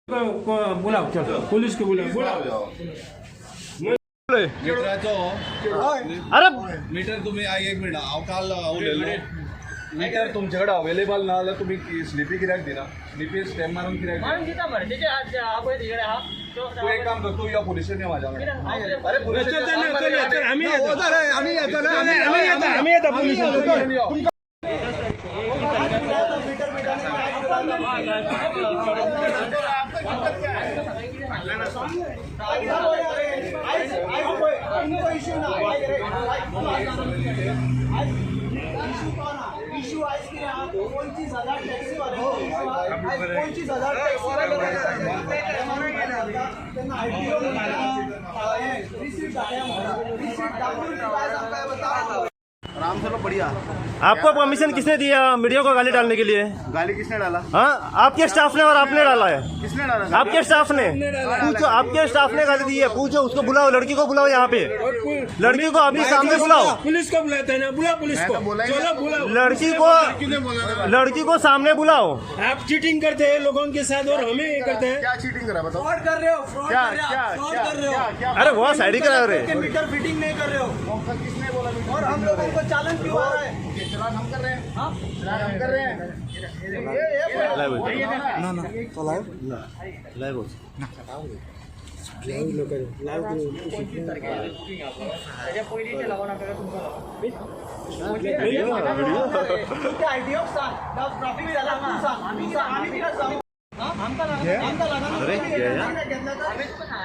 को बुलाओ, चलो पुलिस को बुलाओ, बुलाओ. मिटराचो. अरे. मिटर तुम्ही, आई, एक मिनिट, हांव काल उलयल्लो. मिटर तुमचे कडेन अवेलेबल ना जाल्यार तुमी स्लिपी कित्याक दिना? स्लिपी स्टॅम्प मारून कित्याक दिना? मारून दिता मरे तेजे पळय तिकडे हा. तूं एक काम कर, तूं यो पुलीस स्टेशन, म्हाज्या कडेन. अरे, पुलीस चल, चल, चल, चल, आम्ही येतो. आम्ही येतो ना. आम्ही येता, आम्ही येता पोलीस. स्टेशन यो. इश्यू ना इश्यू. आयज कितें आहा, 25,000 टॅक्सीवाल्यांचो इश्यू आहा. आयज 25,000 टॅक्सीवाले तेन्ना आरटीओ म्हणटा, रिसीट दाखया म्हणटा. रिसीट दाखोवन आयज आमकां त्रास. राम बढ़िया. आपको परमिशन किसने दिया मीडिया को गाली डालने के लिए? गाली किसने डाला? हाँ, आपके स्टाफ ने और आपने डाला है. किसने डाला? आपके स्टाफ ने. पूछो, आपके स्टाफ ने गाली दी है. पूछो उसको, बुलाओ, लड़की को बुलाओ यहाँ पे. लड़की को अभी सामने बुलाओ. पुलिस को बुलाते हैं ना, बुलाओ पुलिस को. मैं तो बोला ही. चलो, बुलाओ. लड़की को, लड़की को सामने बुलाओ. आप चीटिंग करते हैं लोगों के साथ और हमें ये करते हैं. क्या चीटिंग करा, बताओ. फ्रॉड कर रहे हो, फ्रॉड क्या कर रहे हो क्या आप, फ्रॉड क्या कर रहे हो. क्या क्या? अरे, वो साइड करा रहे. के मीटर फिटिंग नहीं कर रहे हो. किसने बोला मीटर? और हम लोगों को चालान क्यों आ रहा है? चलान हम कर रहे हैं? चलान हम कर रहे हैं? ये त्याच्या पयलींचे लागून आमच्याकडे तुमकां लागून. तू त्या आयटीओक सांग, ट्राफिक जाला, तू सांग, आम्ही सांग, आम्ही कित्याक सांगू? आमकां लागना, आमकां लागना.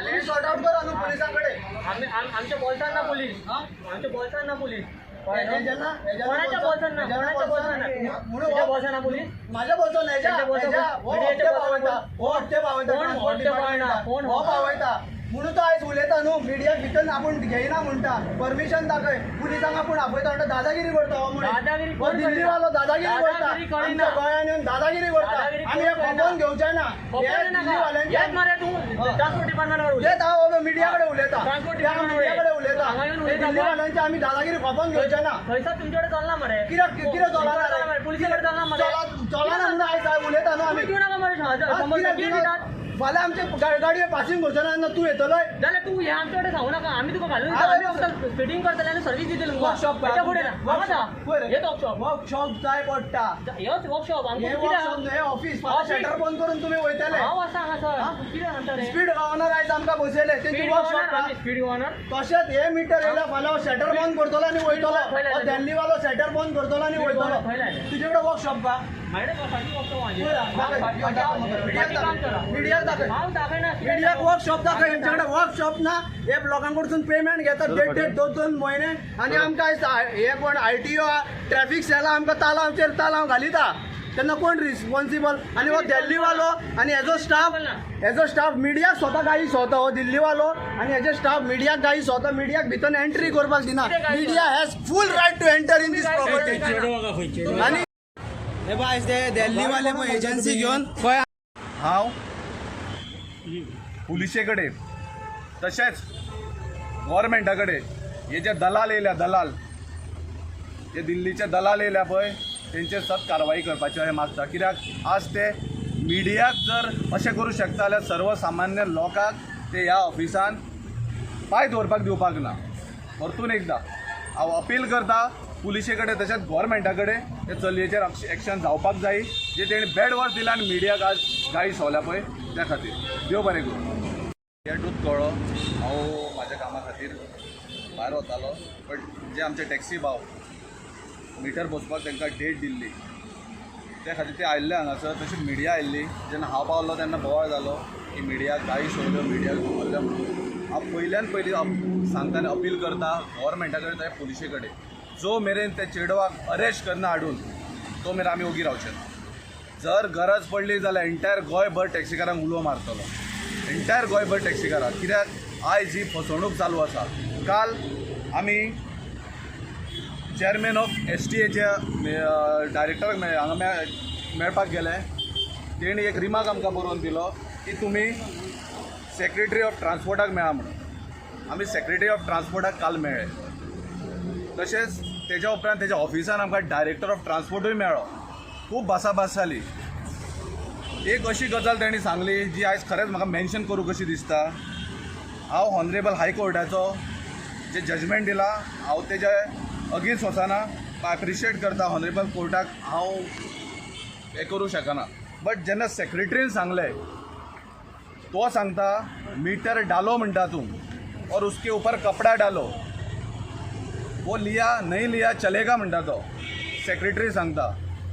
तुम्ही सॉर्ट आउट करा न्हू पुलिसां कडेन. आमी आमच्या बोल्सान ना पुलीस, आमच्या बोल्सान ना पुलीस. हेज्या ना, हेज्या ना. कोणाच्या बोल्सान ना? कोणाच्या बोल्सान ना? म्हणून तुझ्या बोल्सान ना पुलीस? माझ्या बोलतो ना, हेज्या तेंच्या बोलतो. हेज्या हो. म्हणजे हप्ते हेच्या पावयता, हो, हप्ते पावयता. कोण ट्रान्सपोर्ट हप्ते पावयना? डिपार्टमेंटाक. कोण? हो पावयता म्हणून तो आयज उलयता न्हू. मिडियाक भितर आपूण घेयना म्हणटा, परमिशन दाखय. पुलिसांक आपूण आपयता म्हणटा, दादागिरी करता हो म्हणून. दादागिरी हो कोण दिल्लीवालो दादागिरी करता. दादागिरी करिना. आमच्या गोंयान येवन दादागिरी करता. दादागिरी आमी कोण हे करिना? खपोवन घेवचे ना हे दिल्लीवाल्यांचे. येत मरे तू ट्रान्सपोर्ट डिपार्टमेंट. उलयता हांव, मिडिया कडेन उलयता. ट्रान्सपोर्ट ते हांव मिडिया कडेन उलयता. हांगा येवन हे उलयता. दिल्लीवाल्यांची आमी दादागिरी खपोवन घेवचे ना. थंयसर तुमच्याकडे चलना मरे. कित्याक कितें चलना? पुलिसे कडेन चलना मरे. चलना म्हणून आयज हांव उलयता न्हू आमी. दिवं नाका मरे. हा, 100 कित्याक कितें दिना? दितात? फाल्यां आमचे गाडये पासिंग करचो ना तेन्ना तूं येतलोय. जाल्यार तूं हें आमचे कडेन सांगू नाका. आमी तुका घालून दिता. अरे, आमी फक्त फिटींग करतले आनी सर्वीस दितले तुमकां. वर्कशॉप. तेच्या फुडें ना हांगाच आहा. हेच वर्कशॉप. वर्कशॉप जाय पडटा. हेच वर्कशॉप. हे आमकां कितें वर्कशॉप न्हय, ऑफिस. ऑफिस. शटर बंद करून तुमी वयतले. हांव आसा हांगासर. तूं कितें सांगता रे? स्पीड गव्हर्नर आयज आमकां बसयले तेंची speed workshop. Governor, speed governor. तशेंच हे मिटर येयल्या, फाल्यां शटर बंद करतलो आनी वयतलो. खंय लायला? हो दिल्लीवालो शटर बंद करतलो आनी वयतलो. खंय लायला? तुजे कडेन वर्कशॉप का? म्हाजे फाटी वर्कशॉप म्हाजें. मिडियाक दाखय, मिडियाक दाखय. हांव दाखयना. मिडियाक वर्कशॉप दाखय. हेंच्याकडे वर्कशॉप ना. हे लोकां कडसून पेमेंट घेतात देड देड, दोन दोन म्हयने आनी आमकां आयज हे कोण आरटीओ, ट्रॅफिक सेला आमकां तालांवचेर तालांव घालिता तेन्ना कोण रिस्पॉन्सिबल? आनी हो दिल्लीवालो आनी हेजो स्टाफ, हेजो स्टाफ मिडियाक स्वता गाळी सोता. हो दिल्लीवालो आनी हेजे स्टाफ मिडियाक गाळी सोता. मिडियाक भितर एंट्री करपाक दिना. Media has full right to enter in this property. आनी हे बाय, ते दिल्लीवाले पळय एजन्सी घेवन खंय. हांव पुलिशे कडेन तशेंच गव्हर्मेंटा कडेन, हे जे दलाल येयल्या, दलाल, जे दिल्लीचे दलाल येयल्या पळय, तेंचेर सत कारवाई करपाची अशें मागता. कित्याक आज ते मिडियाक जर अशें करूं शकता जाल्यार सर्वसामान्य लोकांक ते ह्या ऑफिसान पांय दवरपाक दिवपाक ना. परतून एकदां हांव अपील करता पुलिशे कडेन तशेंच गव्हर्मेंटा कडेन, ते चलयेचेर एक्शन जावपाक जाय, जे तेणी बॅड वर्ड दिला आनी मिडियाक आज गाळी सोवल्या पळय त्या खातीर. देव बरें करूं. हेटूच कळ्ळो. हांव म्हाज्या कामा खातीर भायर वतालो, बट जे आमचे टॅक्सी भाव मिटर बसपाक तांकां डेट दिल्ली, त्या खातीर ते आयिल्ले हांगासर. तशी मिडिया आयिल्ली. जेन्ना हांव पावलो तेन्ना बोवाळ जालो की मिडियाक गाळी सोडल्यो, मिडियाक दवरल्या म्हणून. हांव पयल्यान पयलीं सांगता आनी अपील करता गव्हर्मेंटा कडेन तशें पुलिशे कडेन, जो मेरेन त्या चेडवाक अरेस्ट करना हाडून तो मेरेन आमी ओगी रावचे ना. जर गरज पडली जाल्यार एंटायर गोंयभर टॅक्सीकारांक उलो मारतलो, एंटायर गोंयभर टॅक्सीकारांक. कित्याक आयज ही फसवणूक चालू आसा. काल आमी चेअरमॅन ऑफ एसटीएच्या डायरेक्टराक हांगा मेळपाक गेले. तेणी एक रिमार्क आमकां बरोवन दिलो की तुमी सेक्रेटरी ऑफ ट्रान्सपोर्टाक मेळा म्हणून. आमी सेक्रेटरी ऑफ ट्रान्सपोर्टाक काल मेळ्ळे. तशेंच तेज्या उपरांत तेज्या ऑफिसान आमकां डायरेक्टर ऑफ ट्रान्सपोर्टूय मेळ्ळो. खूब भासाभास जाली. एक अशी गजाल तांणी सांगली जी आयज खरेंच म्हाका मेन्शन करूं कशी दिसता. हांव ऑनरेबल हायकोर्टाचो जे जजमेंट दिला हांव तेजे अगेन्स्ट वचना, एप्रिशिएट करता ऑनरेबल कोर्टाक, हांव हें करूं शकना. बट जेन्ना सेक्रेटरीन सांगलें, तो सांगता मीटर डालो म्हणटा तूं और उसके ऊपर कपड़ा डालो, वो लिया नहीं लिया चलेगा म्हणटा तो सेक्रेटरी सांगता,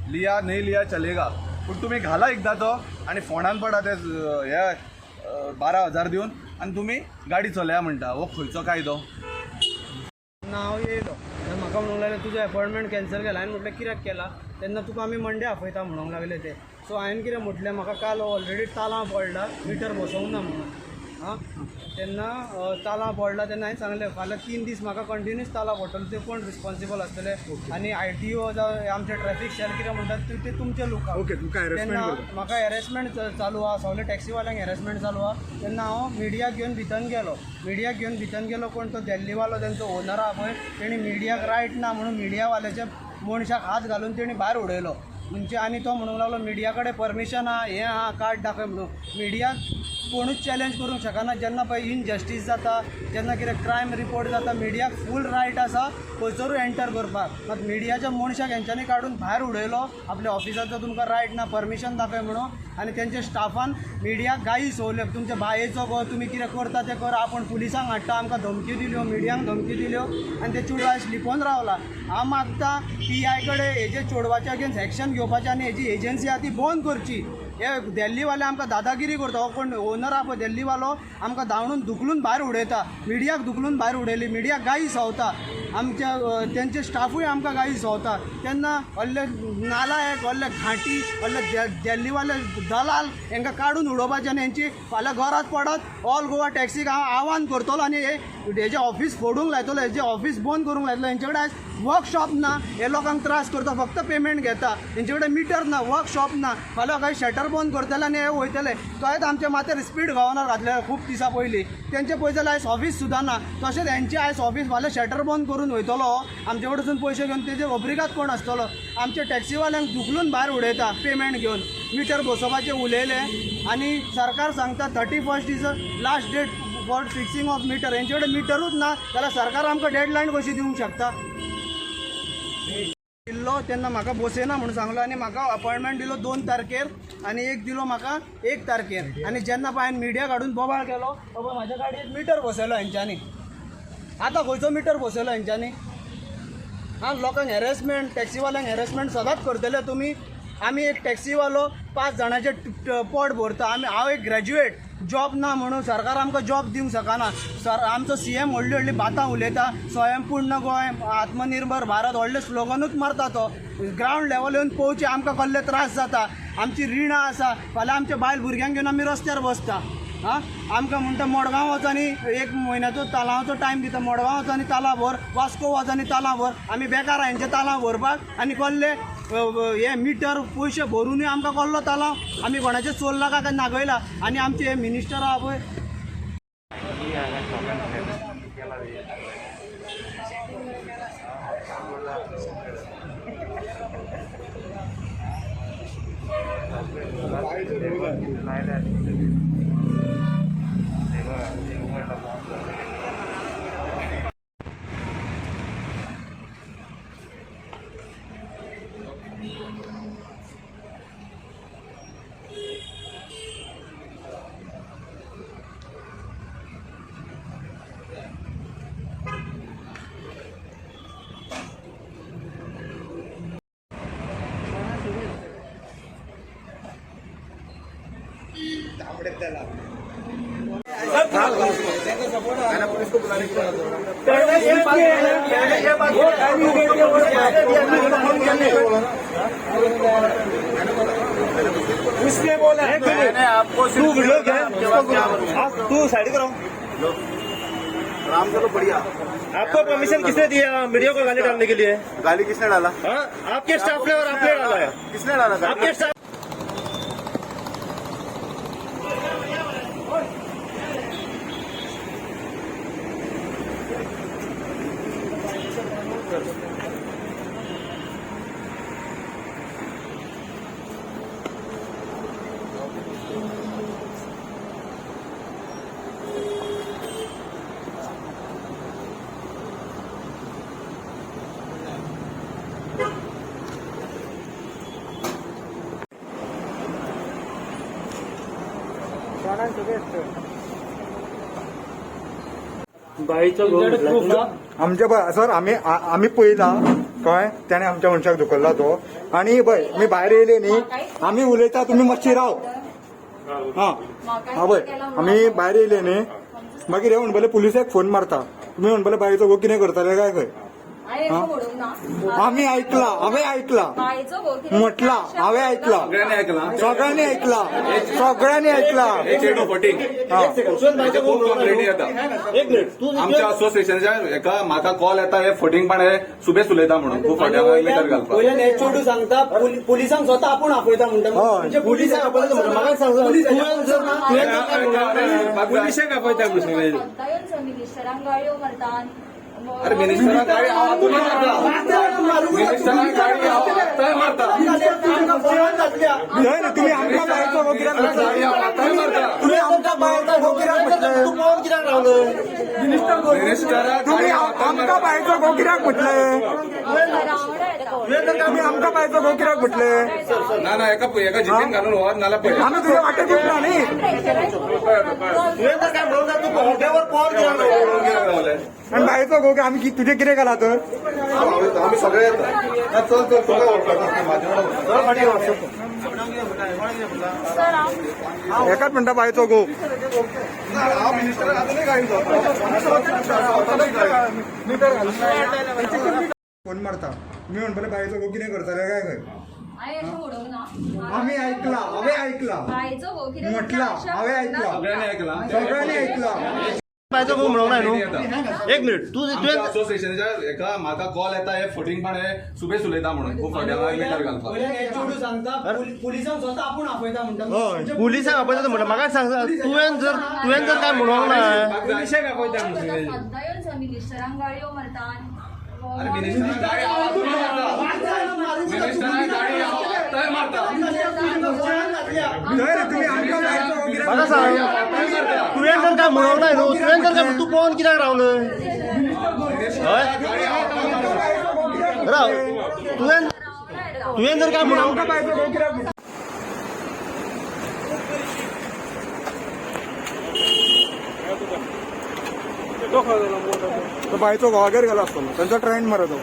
लिया नहीं लिया चलेगा. पूण तुमी घाला एकदां तो आनी फोंडान पडा ते हे 12,000 दिवन आनी तुमी गाडी चलया म्हणटा. हो खंयचो कायदो? तेन्ना हांव येयलो तेन्ना म्हाका म्हणूंक लागले तुजो एपॉयंटमेंट कॅन्सल केला. हांवें म्हटलें कित्याक केला? तेन्ना तुका आमी मंडे आपयता म्हणूंक लागले ते. सो हांवें कितें म्हटलें, म्हाका काल ऑलरेडी तालांव पडला, मिटर बसोवंक ना म्हणून. आं, तेन्ना तालांव पडला तेन्ना हांवें सांगलें फाल्यां 3 दीस म्हाका कंटिन्यूस तालांव पडटलो, ते कोण रिस्पॉन्सिबल आसतले? आनी आयटीओ जावं आमचे ट्रॅफीक सेल कितें म्हणटात ते तुमचे लुक. ओके, तुमकां harassment तेन्ना करता. म्हाका हॅरेसमेंट चालू आहा, सगळे टॅक्सीवाल्यांक हॅरेसमेंट चालू आहा. तेन्ना हांव मिडियाक घेवन भितर गेलो, मिडियाक घेवन भितर गेलो. कोण तो दिल्लीवालो तेंचो ओनर आहा पळय, तेणी मिडियाक रायट ना म्हणून मिडियावाल्याच्या मनशाक हात घालून तेणी भायर उडयलो. म्हणजे आनी तो म्हणूंक लागलो मिडिया कडेन परमिशन आहा, हें आहा, कार्ड दाखय म्हणून. मिडियाक कोणूच चॅलेंज करूंक शकना. जेन्ना पळय इनजस्टीस जाता, जेन्ना कितें क्रायम रिपोर्ट जाता, मिडियाक फूल रायट आसा खंयसरूय एंटर करपाक. मात मिडियाच्या मनशाक हेंच्यांनी काडून भायर उडयलो, आपल्या ऑफिसाचो तुमकां रायट ना, परमिशन दाखय म्हणून. आनी तेंच्या स्टाफान मिडियाक गाळी सोवल्यो, तुमच्या बायेचो गो, तुमी कितें करता तें करा, आपूण पुलिसांक हाडटा. आमकां धमक्यो दिल्यो, मिडियांक धमकी दिल्यो आनी ते चेडूं आयज लिपोवन रावला. हांव मागता पी I कडेन हेजे चेडवाच्या अगेन्स्ट एक्शन घेवपाचें आनी हेजी एजन्सी आहा ती बंद करची. हे दिल्लीवाले आमकां दादागिरी करता. हो कोण ओनर आहा पळय दिल्लीवालो, आमकां धांवडून धुकलून भायर उडयता, मिडियाक धुकलून भायर उडयली, मिडियाक गाळी सवता, आमच्या तेंचे स्टाफूय आमकां गाळी सवता. तेन्ना व्हडले नालायक, व्हडले घांटी, व्हडले दिल्लीवाले दलाल हेंकां काडून उडोवपाचें आनी हेंची फाल्यां गरज पडत ऑल गोवा टॅक्सीक हांव आव्हान करतलो आनी हेजें ऑफीस फोडूंक लायतलो, हेजें ऑफीस बंद करूंक लायतलो. हेंचे कडेन आयज वर्कशॉप ना, हे लोकांक त्रास करता, फक्त पेमेंट घेता. हेंचे कडेन मिटर ना, वर्कशॉप ना. फाल्यां काय शटर बंद करतले आनी हे वयतले. तोच आमच्या माथ्यार स्पीड गव्हर्नर घातले खूब दिसां पयलीं, तेंचे पळय जाल्यार आयज ऑफीस सुद्दां ना. तशेंच हेंचे आयज ऑफीस फाल्यां शटर बंद करून वयतलो, आमचे कडसून पयशे घेवन तेजेर ओब्रिगाद कोण आसतलो? आमच्या टॅक्सीवाल्यांक धुकलून भायर उडयता पेमेंट घेवन, मिटर बसोवपाचें उलयलें आनी सरकार सांगता 31 is a last date for fixing of meter. हेंचे कडेन मिटरूच ना जाल्यार सरकार आमकां डेडलायन कशी दिवंक शकता? दिल्लो तेन्ना म्हाका बसयना म्हणून सांगलो आनी म्हाका अपॉयंटमेंट दिलो 2 तारखेर आनी एक दिलो म्हाका 1 तारखेर. आनी जेन्ना पळय हांवें मिडिया काडून बोवाळ केलो, बाबा म्हाज्या गाडयेक मिटर बसयलो हेंच्यांनी. आतां खंयचो मिटर बसयलो हेंच्यांनी? आं, लोकांक हॅरेसमेंट, टॅक्सीवाल्यांक हॅरेसमेंट सदांच करतले तुमी. आमी एक टॅक्सीवालो 5 जाणांचें पोट भरता. आमी, हांव एक ग्रॅज्युएट, जॉब ना म्हणून सरकार आमकां जॉब दिवंक शकना. सर आमचो सीएम व्हडली व्हडली बातां उलयता, स्वयंपूर्ण गोंय, आत्मनिर्भर भारत, व्हडले स्लोगनूच मारता. तो ग्रावंड लेवल येवन पळोवचें आमकां कसले त्रास जाता. आमची रिणां आसा, फाल्यां आमच्या बायल भुरग्यांक घेवन आमी रस्त्यार बसता. आं, आमकां म्हणटा मडगांव वच आनी 1 म्हयन्याचो तालांवाचो टायम दिता, मडगांव वच आनी तालांव भर, वास्को वच आनी तालांव भर. आमी बेकार हेंचे तालांव भरपाक आनी कसले हे मिटर पयशे भरुनूय आमकां कसलो तालांव? आमी कोणाचें चोरला काय नागयला? आनी आमचे हे मिनिस्टर आहा पळय, उसने बोला मैंने आपको तू वीडियो तू साइड करो। राम चलो बढ़िया। आपको परमिशन किसने दिया मीडिया को गाली डालने के लिए? गाली किसने डाला? हाँ, आपके स्टाफ ने और आपने डाला है। किसने डाला गाली? आपके स्टाफ आमच्या सर आमी आमी पळयला कळ्ळें तेणें आमच्या मनशाक धुकल्ला तो आनी पळय मी भायर येयले न्ही आमी उलयता तुमी मातशी राव. हा हा पळय आमी भायर येयले न्ही मागीर हे म्हणपले पुलिसाक फोन मारता तुमी म्हणपले बायचो घोव कितें करताले काय खंय. आमी ऐकला हांवें ऐकला म्हटला हांवें ऐकला सगळ्यांनी ऐकला. सगळ्यांनी ऐकला सगळ्यांनी ऐकला. हे चेडू फटींग हेचे खूब कंप्लेनी येता आमच्या असोसिएशनाच्या एका म्हाका कॉल येता हे फटींगपण हे सुबेस उलयता म्हणून खूब फावटी मिटर घालपाक वयल्यान एचओडी सांगता पुलिसांक स्वता आपूण आपयता म्हणटा. म्हणजे पुलिसांक आपयता म्हणटा म्हाका सांग पुलिसाक आपयता म्हणून सगळे. मिनिस्टरांक गाळयो मारतात. अरे मिनिस्टराक गाडी आतून मारता, मिनिस्टराक गाडी आताय मारता. न्हय न्ही तुमी आमकां बायचो घोव कित्याक गाडी म्हटलें आताय मारता. तुमी आमकां बायचो घोव कित्याक म्हटलें मिनिस्टराक तुमी गाडी आताय आमकां मारता. बायचो घोव कित्याक म्हटलें तुमी आमकां बायचो घोव कित्याक म्हटलें. ना ना एका एका जिपीन घालून व्हर नाल्यार पळय आमी तुज्या वाटेक येवना न्ही. रावले आनी बायचो घोव आमी तुजें कितें घाला तर आमी सगळे येता. ना, चल चल तुका व्हरता माझ्या. एकाच म्हणटा बायचो घोव. हांव मिनिस्टराक आजूनय गाडी फोन मारता मी म्हणपले बायचो घोव कितें करताले काय खंय. आमी ऐकला हांवें ऐकला म्हटला हांवें ऐकला सगळ्यांनी ऐकला. सगळ्यांनी ऐकला. बायचो घोव म्हणूंक ना न्हू. एक मिनिट तू आमच्या तुवें असोसिएशनाच्या एका म्हाका कॉल येता हे फटींगपण हे सुबेस उलयता म्हणून खूब फावटी मिटर घालपाक वयल्यान एचओडी सांगता पुलिसांक स्वता आपूण आपयता म्हणटा. पुलिसांक आपयता म्हणटा म्हाका सांग तुवें जर काय म्हणूंक ना पुलिसाक आपयता म्हणून सगळे. मिनिस्टरांक गाळयो मारतात. अरे मिनिस्टराक गाडी आतून मारता, मिनिस्टराक गाडी आताय मारता. न्हय रे तुमी आमकां बायचो घोव कित्याक म्हाका सांग तुवें जर काय म्हणूंक ना न्हू तुवें जर काय तूं पळोवन कित्याक रावले. हय राव तुवें तुवें जर काय म्हणूंक आमकां बायचो घोव कित्याक म्हटलें? तो बायचो घोवागेर गेलो आसतलो तांचो ट्रेंड मरे तो.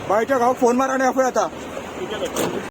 बायच्या घोवाक फोन मार आनी आपय आता.